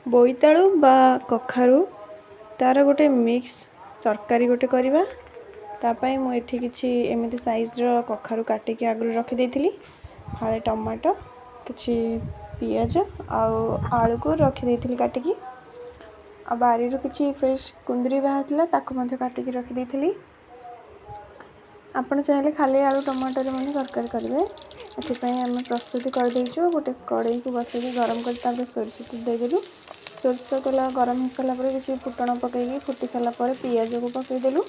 ବୋଇତାଳୁ ବା କଖାରୁ ତାର ଗୋଟେ ମିକ୍ସ ତରକାରୀ ଗୋଟେ କରିବା। ତା ପାଇଁ ମୁଁ ଏଠି କିଛି ଏମିତି ସାଇଜ୍ର କଖାରୁ କାଟିକି ଆଗରୁ ରଖିଦେଇଥିଲି। ଫାଳେ ଟମାଟୋ, କିଛି ପିଆଜ ଆଉ ଆଳୁକୁ ରଖିଦେଇଥିଲି କାଟିକି। ଆଉ ବାରିରୁ କିଛି ଫ୍ରେଶ୍ କୁନ୍ଦୁରି ବାହାରିଥିଲା, ତାକୁ ମଧ୍ୟ କାଟିକି ରଖିଦେଇଥିଲି। ଆପଣ ଚାହିଁଲେ ଖାଲି ଆଳୁ ଟମାଟୋରେ ମଧ୍ୟ ତରକାରୀ କରିବେ। ଏଥିପାଇଁ ଆମେ ପ୍ରସ୍ତୁତି କରିଦେଇଛୁ। ଗୋଟେ କଡ଼େଇକୁ ବସେଇକି ଗରମ କରି ତାପରେ ସୋରିଷ ତେଲ ଦେଇଦେଲୁ। ସୋରିଷ ତେଲ ଗରମ ହେଇସାରିଲା ପରେ କିଛି ଫୁଟଣ ପକାଇକି ଫୁଟି ସାରିଲା ପରେ ପିଆଜକୁ ପକାଇଦେଲୁ।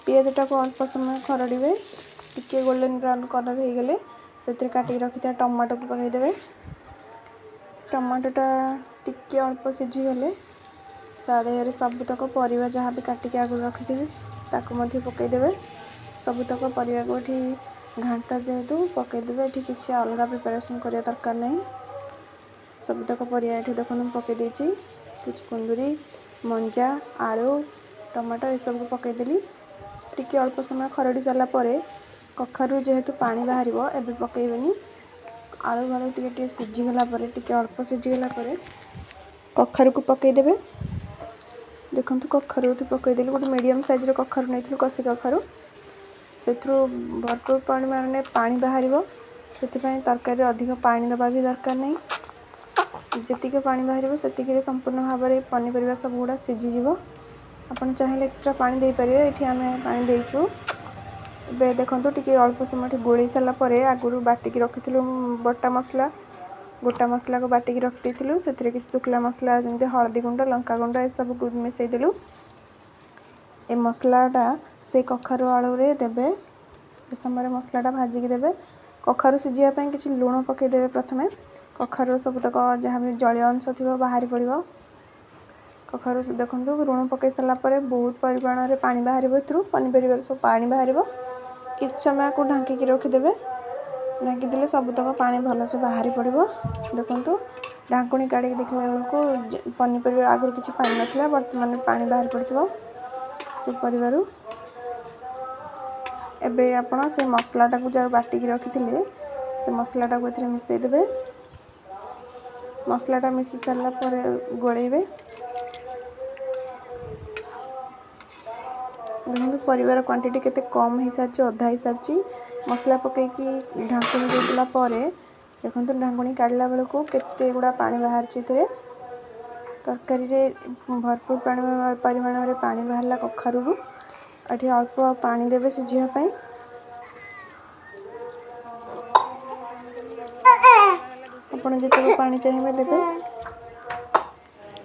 ପିଆଜଟାକୁ ଅଳ୍ପ ସମୟ ଖରଡ଼ିବେ। ଟିକେ ଗୋଲ୍ଡେନ୍ ବ୍ରାଉନ୍ କଲର୍ ହେଇଗଲେ ସେଥିରେ କାଟିକି ରଖିଥିବା ଟମାଟୋକୁ ପକାଇଦେବେ। ଟମାଟୋଟା ଟିକେ ଅଳ୍ପ ସିଝିଗଲେ ତା ଦେହରେ ସବୁତକ ପରିବା ଯାହା ବି କାଟିକି ଆଗରୁ ରଖିଥିବେ, ତାକୁ ମଧ୍ୟ ପକାଇଦେବେ। ସବୁତକ ପରିବାକୁ ଏଠି ଘାଣ୍ଟ ଯେହେତୁ ପକାଇଦେବେ, ଏଠି କିଛି ଅଲଗା ପ୍ରିପାରେସନ୍ କରିବା ଦରକାର ନାହିଁ। ସବୁତକ ପରିବା ଏଠି ଦେଖନ୍ତୁ ମୁଁ ପକାଇ ଦେଇଛି। କିଛି କୁନ୍ଦୁରି, ମଞ୍ଜା, ଆଳୁ, ଟମାଟୋ ଏସବୁକୁ ପକାଇଦେଲି। ଟିକେ ଅଳ୍ପ ସମୟ ଖରଡ଼ି ସାରିଲା ପରେ କଖାରୁ ଯେହେତୁ ପାଣି ବାହାରିବ, ଏବେ ପକାଇବେନି। ଆଳୁ ଫାଳୁ ଟିକେ ଟିକେ ସିଝିଗଲା ପରେ, ଟିକେ ଅଳ୍ପ ସିଝିଗଲା ପରେ କଖାରୁକୁ ପକାଇଦେବେ। ଦେଖନ୍ତୁ, କଖାରୁ ଏଠି ପକାଇଦେଲି। ଗୋଟେ ମିଡ଼ିୟମ୍ ସାଇଜ୍ର କଖାରୁ ନେଇଥିଲୁ, କଷି କଖାରୁ। ସେଥିରୁ ଭରପୁର ପରିମାଣରେ ପାଣି ବାହାରିବ, ସେଥିପାଇଁ ତରକାରୀରେ ଅଧିକ ପାଣି ଦେବା ବି ଦରକାର ନାହିଁ। ଯେତିକି ପାଣି ବାହାରିବ, ସେତିକିରେ ସମ୍ପୂର୍ଣ୍ଣ ଭାବରେ ପନିପରିବା ସବୁଗୁଡ଼ା ସିଝିଯିବ। ଆପଣ ଚାହିଁଲେ ଏକ୍ସଟ୍ରା ପାଣି ଦେଇପାରିବେ, ଏଠି ଆମେ ପାଣି ଦେଇଛୁ। ଏବେ ଦେଖନ୍ତୁ, ଟିକେ ଅଳ୍ପ ସମୟ ଏଠି ଗୋଳେଇ ସାରିଲା ପରେ ଆଗରୁ ବାଟିକି ରଖିଥିଲୁ ବଟା ମସଲା, ଗୋଟା ମସଲାକୁ ବାଟିକି ରଖିଦେଇଥିଲୁ। ସେଥିରେ କିଛି ଶୁଖିଲା ମସଲା ଯେମିତି ହଳଦୀ ଗୁଣ୍ଡ, ଲଙ୍କା ଗୁଣ୍ଡ ଏସବୁକୁ ମିଶାଇଦେଲୁ। ଏ ମସଲାଟା ସେ କଖାରୁ ଆଳୁରେ ଦେବେ। ଏ ସମୟରେ ମସଲାଟା ଭାଜିକି ଦେବେ। କଖାରୁ ସିଝିବା ପାଇଁ କିଛି ଲୁଣ ପକାଇଦେବେ ପ୍ରଥମେ। କଖାରୁ ସବୁତକ ଯାହା ବି ଜଳୀୟ ଅଂଶ ଥିବ ବାହାରି ପଡ଼ିବ କଖାରୁ। ଦେଖନ୍ତୁ, ଲୁଣ ପକାଇ ସାରିଲା ପରେ ବହୁତ ପରିମାଣରେ ପାଣି ବାହାରିବ ଏଥିରୁ, ପନିପରିବାରୁ ସବୁ ପାଣି ବାହାରିବ। କିଛି ସମୟ ଆକୁ ଢାଙ୍କିକି ରଖିଦେବେ। ଢାଙ୍କି ଦେଲେ ସବୁତକ ପାଣି ଭଲସେ ବାହାରି ପଡ଼ିବ। ଦେଖନ୍ତୁ, ଢାଙ୍କୁଣୀ କାଢ଼ିକି ଦେଖିଲା ବେଳକୁ ପନିପରିବା ଆଗରୁ କିଛି ପାଣି ନଥିଲା, ବର୍ତ୍ତମାନ ପାଣି ବାହାରି ପଡ଼ିଥିବ ସେ ପରିବାରୁ। ଏବେ ଆପଣ ସେ ମସଲାଟାକୁ ଯାହା ବାଟିକି ରଖିଥିଲେ, ସେ ମସଲାଟାକୁ ଏଥିରେ ମିଶାଇ ଦେବେ। ମସଲାଟା ମିଶି ସାରିଲା ପରେ ଗୋଳେଇବେ। ଦେଖନ୍ତୁ, ପରିବାର କ୍ୱାଣ୍ଟିଟି କେତେ କମ୍ ହେଇସାରିଛି, ଅଧା ହେଇସାରିଛି। ମସଲା ପକାଇକି ଢାଙ୍କୁଣୀ ଦେଇଦେଲା ପରେ ଦେଖନ୍ତୁ, ଢାଙ୍କୁଣୀ କାଢ଼ିଲା ବେଳକୁ କେତେ ଗୁଡ଼ା ପାଣି ବାହାରିଛି ଏଥିରେ। ତରକାରୀରେ ଭରପୁର ପାଣି ପରିମାଣରେ ପାଣି ବାହାରିଲା କଖାରୁରୁ। ଏଠି ଅଳ୍ପ ପାଣି ଦେବେ ସିଝିବା ପାଇଁ। ଆପଣ ଯେତେବେଳେ ପାଣି ଚାହିଁବେ ଦେବେ।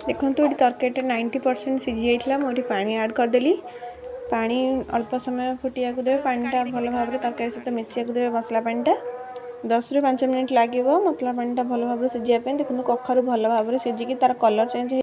ଦେଖନ୍ତୁ, ଏଠି ତରକାରୀଟା 90% ସିଝି ଯାଇଥିଲା। ମୁଁ ଏଠି ପାଣି ଆଡ଼୍ କରିଦେଲି। ପାଣି ଅଳ୍ପ ସମୟ ଫୁଟିବାକୁ ଦେବେ। ପାଣିଟା ଭଲ ଭାବରେ ତରକାରୀ ସହିତ ମିଶିବାକୁ ଦେବେ। ମସଲା ପାଣିଟା 10ରୁ 5 ମିନିଟ୍ ଲାଗିବ ମସଲା ପାଣିଟା ଭଲ ଭାବରେ ସିଝିବା ପାଇଁ। ଦେଖନ୍ତୁ, କଖାରୁ ଭଲ ଭାବରେ ସିଝିକି ତାର କଲର୍ ଚେଞ୍ଜ